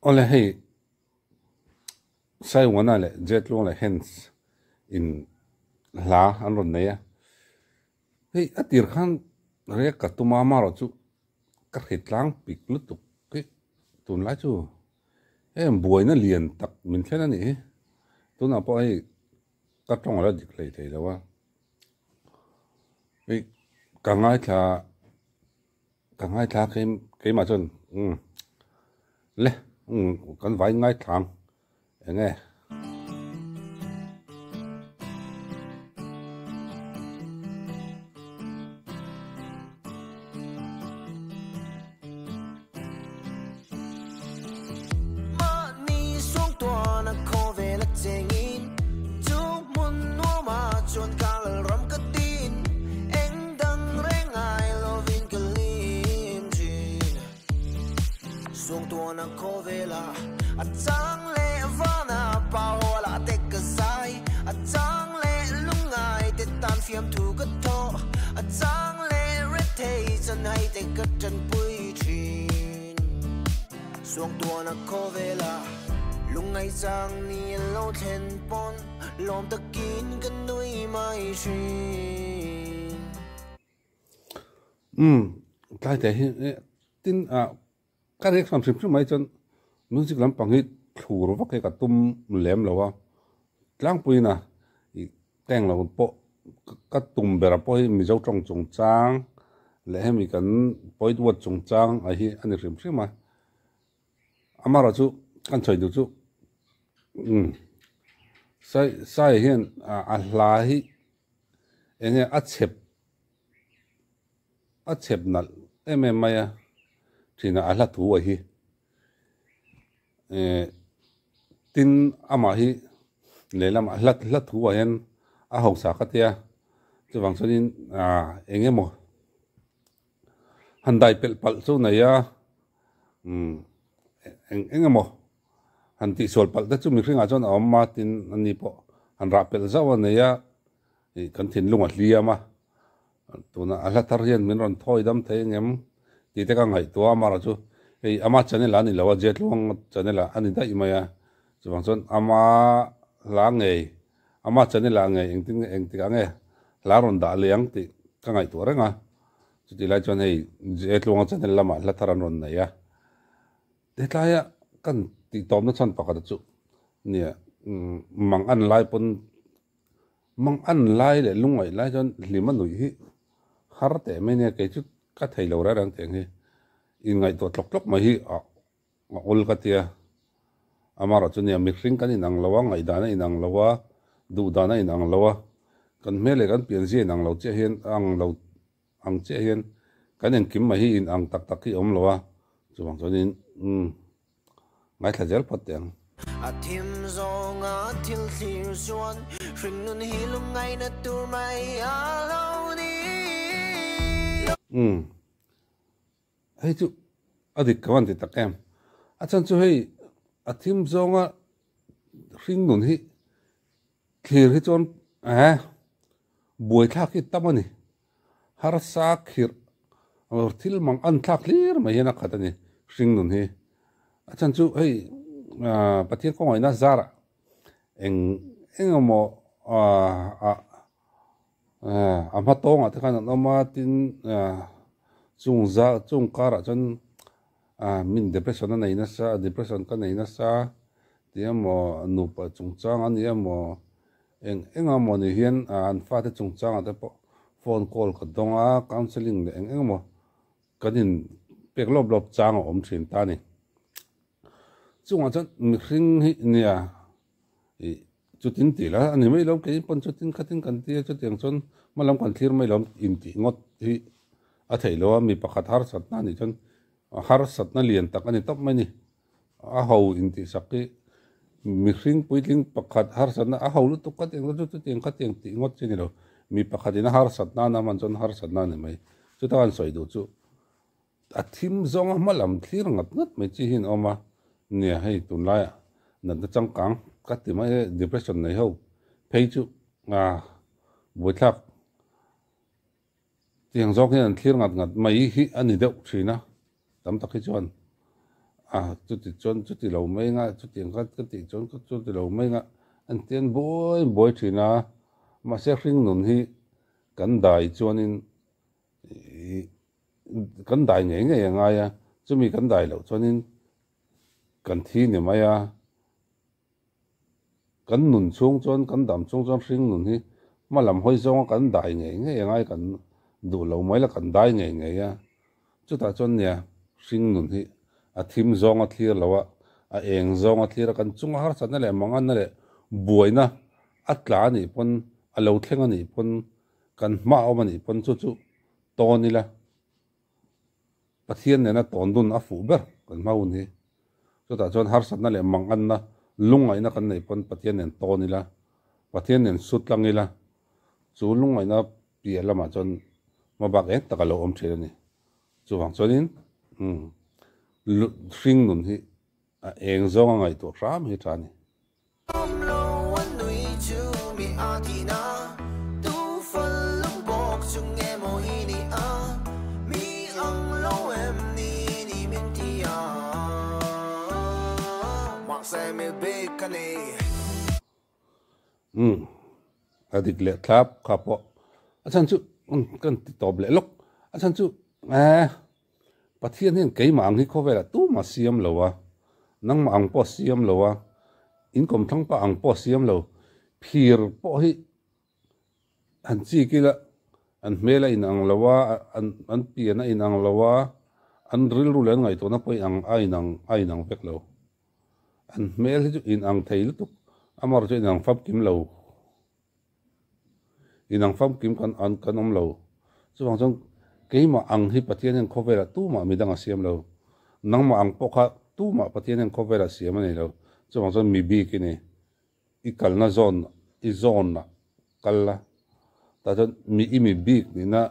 Awle hei Saiwana leh Jetluang leh Hens in hla an rawn nei a, hei a tir khan rek ka tum a amaherawh chu ka hritlang pik lutuk hi tunlai chu heng buaina lian tak min thlen a nih hi, tunah pawh hei ka tawng a la dik hlei thei lo a, hei ka ngaithla. Ka ngaithla a keimah chuan umm le umm kan vai ngaithla ang eng nge. Umm tlai te hi tin ah ka reaction hrim hrim mai chuan music lampang hi thlur vak hi ka tum lem lo a tlangpuiin a ih teng lo pawh ka tum ber pawh hi Mizo tawng chungchang leh hemi kan point word chungchang a hi a ni hrim hrim a amaherawh chu kan sawi duh chu umm sai sai hian a hla hi eng nge a chhep a chhep nalh em em mai a thin a a hla thu a hi eh tin amah hi lehlamah hla hla thu ah hian a hausa ka tia chuvang chuanin ah eng emaw han dai pelh palh chu nei a umm eng eng emaw han tihsual palh te chu mihringah chuan a awm a tin ani pawh han rah pelh zauh a nei a ih kan thinlung a hliam a tuna a hla thar hian min rawn thawi dam thei ang em tih te ka ngaihtuah a amaherawh chu hei ama channel ah a ni lo a Jetluang channel ah a ni daih mai a chuvang chuan ama hla ngei ama channel ah ngei engtin nge engtikah nge hla rawn dah leh ang tih ka ngaihtuah reng a chutih lai chuan hei Jetluang channel lamah hla thar an rawn nei a hetlai a kan tih tawpna chhan pakhat chu nia mang an lai pawn Mang an lai leh lungngaih lai chuan hlim a nuih hi har teh mai nia kei chu ka thei lo reng reng teng hi inngaihtuah tlawk tlawk mai hi a awl ka tia amaherawh chu nia mihring kan inang lo a ngaihdan a inang lo a duhdan a inang lo a kan hmel leh kan pianzia inang lo chiah hian a ang lo ang chiah hian kan engkim mai hi inang tak tak hi a awm lo a chuvang chuanin umm Ngaithla zel phawt teh ang. A thim zawnga thil thlir chuan hringnun hi lungngaihna tur mai a lo ni. Umm hei chu a dik ka van ti tak em. A chhan chu hei a thim zawnga hringnun hi thlir hi chuan eh buaithlak hi tam a ni. Harsa khirh thil mang an thlak hlir mai hian a khat a ni hringnun hi. A chhan chu hei Pathian kawngaihna zarah eng eng emaw ah a hma tawngah te khan an awm a tin chung za chung karah chuan min depression a nei nasa depression ka nei nasa tih emaw nupa chungchang a ni emaw Eng eng emaw ni hian an fate chungchangah te pawh phone call ka dawng a, counselling leh eng eng emaw kan in pek lawp lawp chang a awm thin ta a ni. Chungah chuan mihring hi nia ih chutin tih la a ni mai lo, kei pawn chutin khatin kan ti a, chutiang chuan hmalam kan thlir mai lo intih ngawt hi a theih lo a, mi pakhat harsatna a nih chuan harsatna lian tak a ni tawp mai a ni. A ho intihsak hi mihring puitling pakhat harsatna a ho lutuk ka tiang chu chutiang kha tiang tih ngawt chi a ni lo. Mi pakhatin a harsatna a man chuan harsatna a ni mai. Chuta kan sawi duh chu a thim zawnga hma lam thlir ngat ngat mai chi hian a awm a. Nia hei tunlaiah natna changkang ka ti mai e depression nei ho phei chu buaithlak Tiang zawk hian an thlir ngat ngat mai hi a ni deuh thin a, tam tak hi chuan A chuti chuan chuti lo mai nga, chutiang kha ka tih chuan ka chuti lo mai nga an ti an buai buai thin a. Mahse hringnun hi kan dai chuanin ih kan dai ngei ngei a ngai a, chumi kan dai loh chuanin kan thi ni mai a. Kan nun chhung chuan kan dam chhung chuan hringnun hi hma lam hawi zawnga kan dai ngei ngei a ngai kan duh lo mai la kan dai ngei ngei a. Chutah chuan nia hringnun hi a thim zawnga thlir lo a, a eng zawnga thlir a, kan chunga harsatna leh manganna leh buaina a tla a nih pawn a lo thleng a nih pawn kan hma a awm a nih pawn chu chu tawn ila. Pathian nena tawn dun a fuh ber kan hma hun hi. Chutah chuan harsatna leh manganna, lungngaihna kan neih pawn Pathian nen tawn ila, Pathian nen su tlang ila, chu lungngaihna piah lamah chuan hmabak eng tak a lo awm thin a ni. Chuvang chuanin hring nun hi a eng zawnga ngaihtuah hram hi tha a ni. Umm a dik leh thlap kha pawh a chhan chu kan ti tawp leh lawk a chhan chu eh Pathian hian keimah ang hi khawvelah tumah siam lo a, nangmah ang pawh siam lo a, in kawmthlang pa ang pawh siam lo, phir pawh hi an chik ila an hmel a inang lo a, an pian a inang lo a, an rilru leh an ngaihtuahna pawh a inang a inang vek lo. An hmel hi chu inang thei lutuk, amaherawhchu inang famkim lo. Inang famkim kan an kan awm lo. Chuvang chuan keimah ang hi Pathian hian khawvelah tumah midang a siam lo. Nangmah ang pawh kha tumah Pathian hian khawvelah siam a nei lo. Chuvang chuan mi bik i ni. I kalna zawn i zawnah kal la. Tah chuan mi i mi bik nihna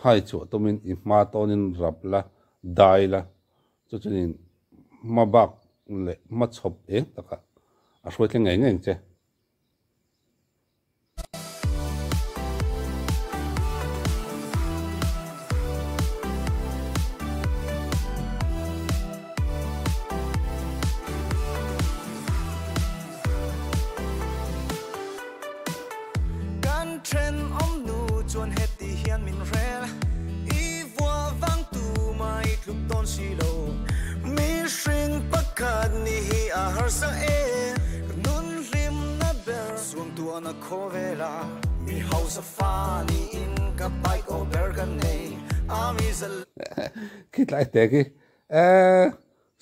hai chhuah tumin i hma tawnin rap la, dai la. Chu chuanin hma bak leh hma chhawp eng takah a hruai thleng ngei ngei ang che. Kan thenawm nu chuan heti hian min rel i vua vang tu mai tluk dawn si lo. Mihring pakhat ni hi a harsa e, ka nun hlimna ber suangtuahna khawvela mi hausa fa niin ka bike aw ber ka nei a mi zal. Khitlai te khi eh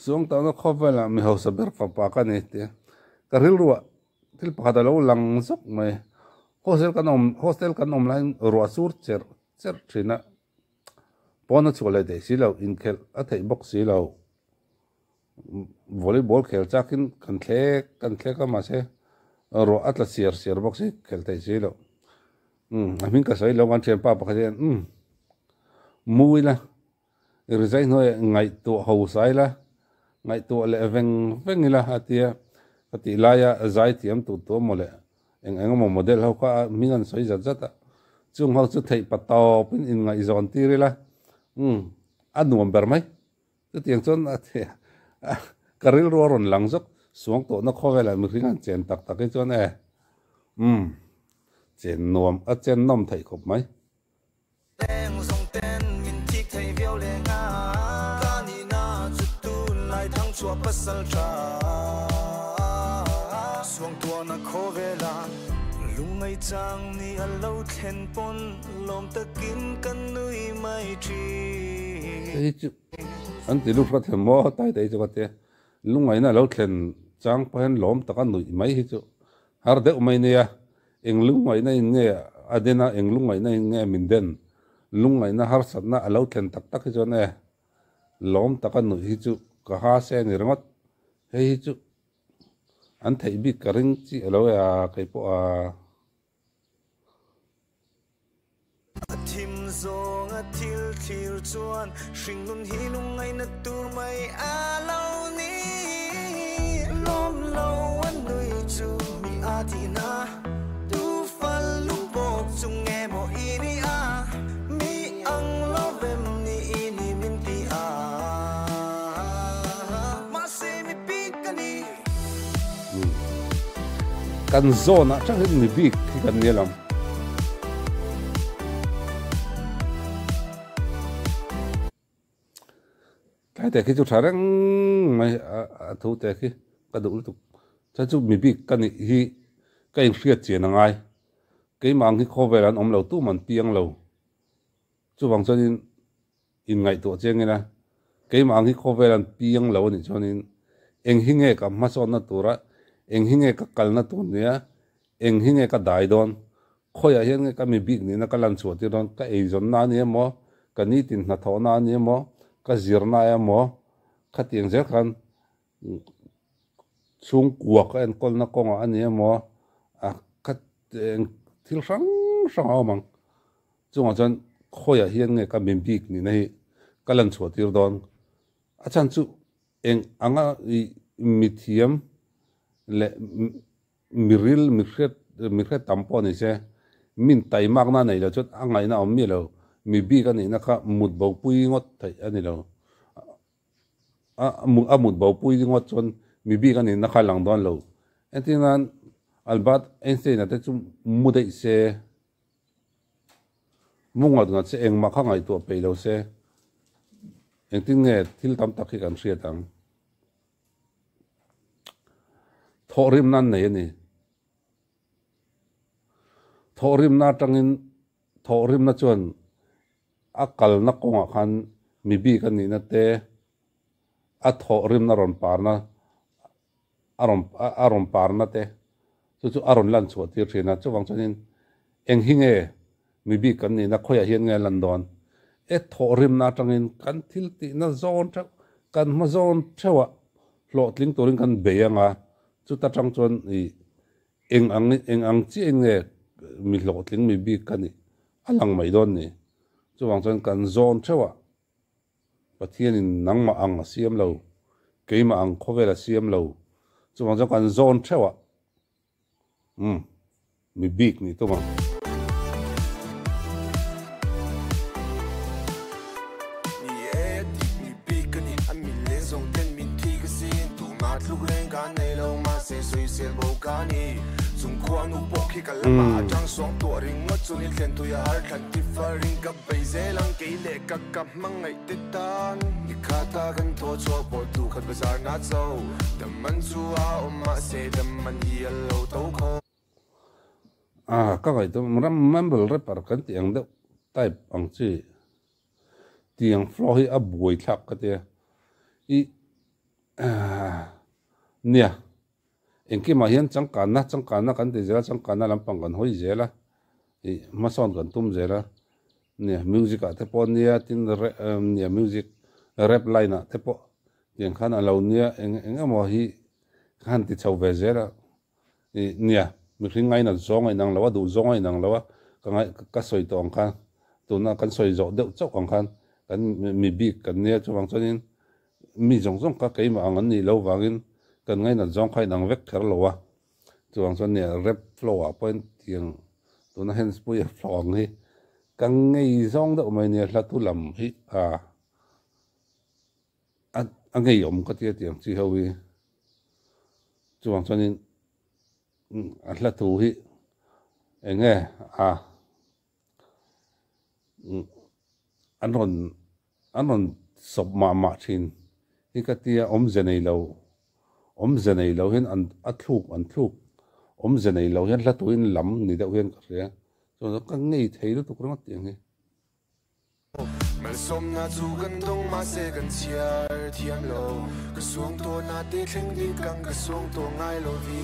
suangtuahna khawvela mi hausa ber fapa ka nei tia ka rilruah thil pakhat a lo lang zawk mai hostel kan awm hostel kan awm laiin ruah sur cherh cherh thin a. Pawn a chhuah leh theih si lo, inkhelh a theih bawk si lo. Volleyball khel chakin kan thlek kan thlek a mahse ruah a tla siar siar bawk si khel theih si lo. Umm a hming ka sawi lo kan thianpa pakhat hian umm mu ila rizai hnuaiah ngaihtuah ho sai la ngaihtuah leh veng veng ila a tia ka tih laia zai thiam tur tur mawle Eng eng emaw model ho kha hming an sawi zat zat a, chung ho chu theih pa tawpin inngaihzawn tir ila, umm, a nuam ber mai. Chutiang chuan a ka rilru a rawn lang zawk, suang tawhna khawvelah mihring an chen tak tak hi chuan e, umm, chen nuam, a chen nawm theih khawp mai. Leng zawng ten min thik thei viau leh nga ka nihna chu tunlai thang chhuah pasal tha suangtuahna khawvela lungngai chang ni a lo thlen pawn lawm takin ka nui mai thin. Hei chu an ti lut hrat hle maw tai tai chu ka tia lungngaihna a lo thlen chang pawh hian lawm taka nuih mai hi chu har deuh mai nia. Eng lungngaihna in nge a den a, eng lungngaihna in nge min den? Lungngaihna harsatna a lo thlen tak tak hi chuan e, lawm taka nuih hi chu ka ha se a ni ringawt. Hei hi chu an theih bik ka ring chi a lo e a, kei pawh a. A thim zawng a thil thlir chuan hringnun hi lungngaihna tur mai a lo ni. Lawm lo a nui chu mi a tihna tu fal lu bawk chu nge maw i ni a, mi ang lo vem ni i ni min ti a. Kan zawnah chauh hian mi bik hi kan ni alawm. Tlai te khi chu tha reng mai a thu te khi ka duh lutuk. Chuan chu mi bik ka nih hi ka inhriat chian a ngai. Keimah ang hi khawvel an awm lo tum an piang lo. Chuvang chuanin inngaihtuah chiang ila, keimah ang hi khawvel an piang lo a nih chuanin eng hi nge ka hmasawnna tura, eng hi nge ka kalna tur nia, eng hi nge ka dai dawn, khawiah hian nge ka mi bik nihna ka lan chhuah tir dawn, ka eizawnna a ni emaw, ka nitin hnathawhna a ni emaw, ka zirna emaw, khatiang zel khan chhungkua ka enkawlna kawngah a ni emaw, a kha eng thil hrang hrang a awm ang. Chungah chuan khawiah hian nge ka mi bik nihna hi ka lan chhuah tir dawn? A chhan chu eng anga mithiam leh miril mihriat mihriat tam pawh ni se min taimakna a nei lo chuan a ngaihna a awm miah lo. Mi bik a nihna kha mut bopui ngawt theih a ni lo. A mut bopui ringawt chuan mi bik a nihna kha a lang dawn lo. Entir nan Albert Einstein-a te chu mu daih se. Mu ngat ngat se engmah kha ngaihtuah peih lo se engtin nge thil tam tak hi kan hriat ang. Thawhrimna an nei a ni. Thawhrimna atangin thawhrimna chuan a kalna kawngah khan mi bik a nihna te a thawhrimna rawn parna a rawn a rawn parna te chu chu a rawn lan chhuah tir thin a, chuvang chuanin eng hi nge mi bik kan nihna khawiah hian nge a lan dawn? E thawhrimna atangin kan thil tihna zawn theuh, kan hma zawn theuhah hlawhtling turin kan bei anga chuta tang chuan ih eng ang eng ang chiahin nge mi hlawhtling mi bik ka nih a lang mai dawn ni? Chuvang chuan kan zawn theuhah Pathianin nangmah ang a siam lo, keimah ang khawvel a siam lo. Chuvang chuan kan zawn theuh a, umm, mi bik nih tum ang. Ni e, dik mi bik ka ni, a min leng zawng ten min thi ka sin, tumah tluk reng ka nei lo, mahse sawisel bo ka ni. Chung khua nu pawh khi ka lamah a tang suang tuah ringawt chu ni thlen tui a har thlan ti farin ka Bei zel ang kei leh ka ka hmangaih te tan. Ni khata kan thaw chhuah pawh tu khat bazar na cho. Dam man chu a awm mahse dam man hi a lo to kho. Ah ka ngaihtuah ram mumble rapper kan tih ang deuh type ang chi tiang flow hi a buai thlak ka tia i ah nia engkimah hian changkanna changkanna kan ti zel a changkanna lampang kan hawi zel a. Ih hmasawn kan tum zel a, nia music ah te pawh nia tin nia music rap line ah te pawh tiang khan a lo nia eng eng emaw hi ka han ti chho ve zel a, ih nia mihring ngainat zawng a inang lo a duh zawng a inang lo a ka ngai ka sawi tawh ang khan tuna kan sawi zawh deuh chauh ang khan kan mi bik kan nia chuvang chuanin mi zawng zawng kha keimah ang an nih loh vangin kan ngainat zawng kha inang vek kher lo a. Chuvang chuan nia rap flow ah pawhin tiang tuna hands pui a flow ang hi ka ngei zawng deuh mai nia hla tu lam hi a a ngei awm ka tia tiang chi ho hi chuvang chuanin a hla thu hi eng nge a an rawn an rawn sawp mah mah thin hi ka tia awmze nei lo awmze nei lo hian an a thluk an thluk awmze nei lo hian hla tuin lam ni deuh hian ka hria chuan ka ngei thei lutuk ringawt tiang hi. Malsawmna chu kan dawng mahse kan chhiar thiam lo ka suang tawh na te thleng dik ang ka suang tawh ngai lo vi.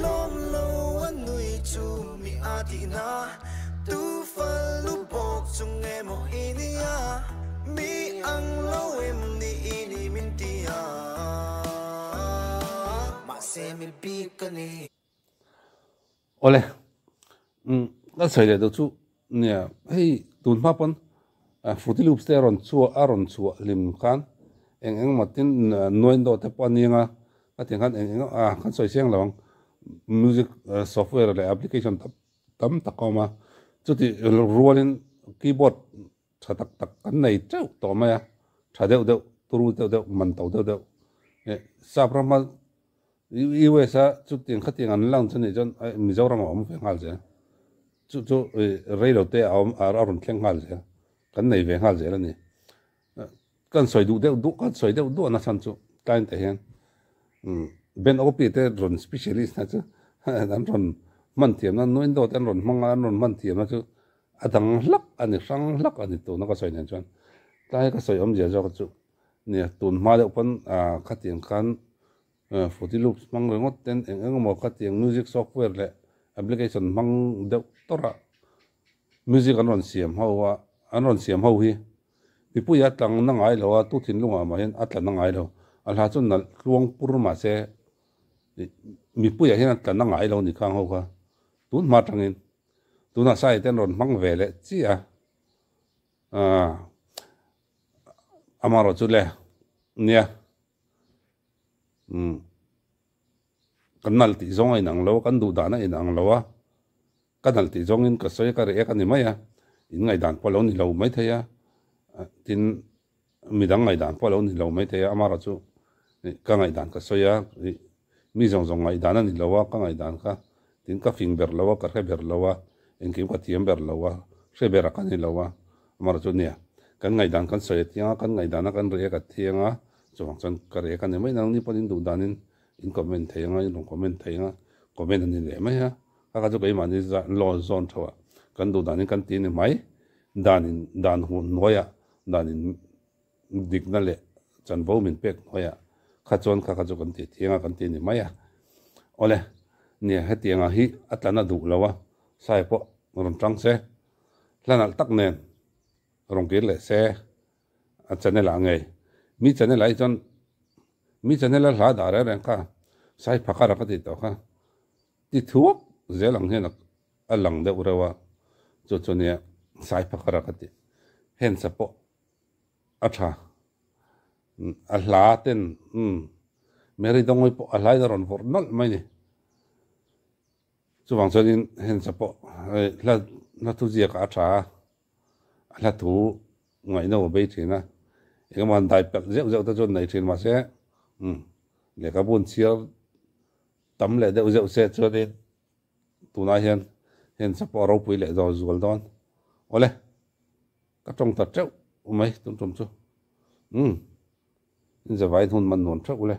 Lawm lo a nui chu mi a tihna tu fal lu bawk chu nge maw i nia mi ang lo em ni i ni min ti a mahse mi bik ka ni. Awle, umm ka sawi leh deuh chu nia hei tun hma pawn Fruity Loops te a rawn chhuah a rawn chhuah hlim khan eng eng emaw tin nuain dawh te pawh a ni anga ka tih khan eng eng a kan sawi chiang lo ang music software leh application tam tam tak a awm a chutih rualin keyboard tha tak tak kan nei teuh tawh mai a tha deuh deuh turu deuh deuh man to deuh deuh sap rama. US a chutiang khatiang an lang chu nih chuan Mizoram a awm ve nghal zel. Chu chu rei lo te a awm a rawn thleng nghal zel. Kan nei ve nghal zel a ni. Kan sawi duh deuh duh kan sawi deuh duah na chhan chu tlai te hian Ben Opie te rawn specialist na chu an rawn hman thiam na Nuendo te an rawn hmang a an rawn hman thiam na chu a dang hlak a ni hrang hlak a ni tuna ka sawi nen chuan tlai ka sawi awmzia zawk chu nia tun hma deuh pawn khatiang khan Fruity Loops hmang ringawt ten eng eng emaw khatiang music software leh application hmang deuh tawrh a music an rawn siam ho a an rawn siam ho hi mipui a tlang na ngai lo a tu thinlungah mah hian a tla na ngai lo a hla chu nalh tluang pur mahse mipuiah hian a tla na ngai lo ni khang ho kha tun hma tangin tunah sai te an rawn hmang ve leh chiah a amaherawh chu le nia umm kan nalh tih zawng a inang lo a kan duh dan a inang lo a ka nalh tih zawngin ka sawi a ka reh a ni mai a in ngaihdan pawh a lo ni lo maithei a tin midang ngaihdan pawh a lo ni lo maithei a amaherawh chu ka ngaihdan ka sawi a ih mi zawng zawng ngaihdan a ni lo a ka ngaihdan kha tin ka fing ber lo a ka hre ber lo a engkim ka thiam ber lo a hre ber a ka ni lo a amaherawh chu nia kan ngaihdan kan sawi a thiang a kan ngaihdan a kan reh a ka thiang a chuvang chuan ka reh a ni mai nangni pawhin in duh danin in comment thei anga in rawn comment thei anga comment a ni leh mai a. Kha kha chu keimahni law zawn theuh ah kan duh danin kan ti a ni mai. Danin dan hun hnuaiah danin dikna leh chanvo min pek hnuaiah kha chuan kha kha chu kan ti thiang a kan ti a ni mai a. Awle, nia hetianga hi a tla na duh lo a, sai pawh rawn tang se, hla nalh tak nen rawn kir leh se a channel ah ngei. Mi channel ah hi chuan mi channel a hla dah reng reng kha sai phakar a ka ti tawh kha. Ti thuak zel ang hian a lang deuh reuh a, chu chu nia sai phakar a ka ti. Hence pawh a tha, a hla ten umm Mary Dongoi pawh a hlain a rawn vawrh nawlh mai ni. Chuvang chuanin hence pawh hei hla hla thu ziakah a tha a, a hla thu ngaihno a bei thin a, engemaw han dai pelh zeuh zeuh te chuan nei thin mahse umm lehkhabu an chhiar Tam leh deuh zeuh se chuanin tunah hian heng cha pawh a ropui leh dawn zual dawn. Awle, ka tawng ta teuh mai tun tum chu. Umm, in zavai hun man nuam theuh ule.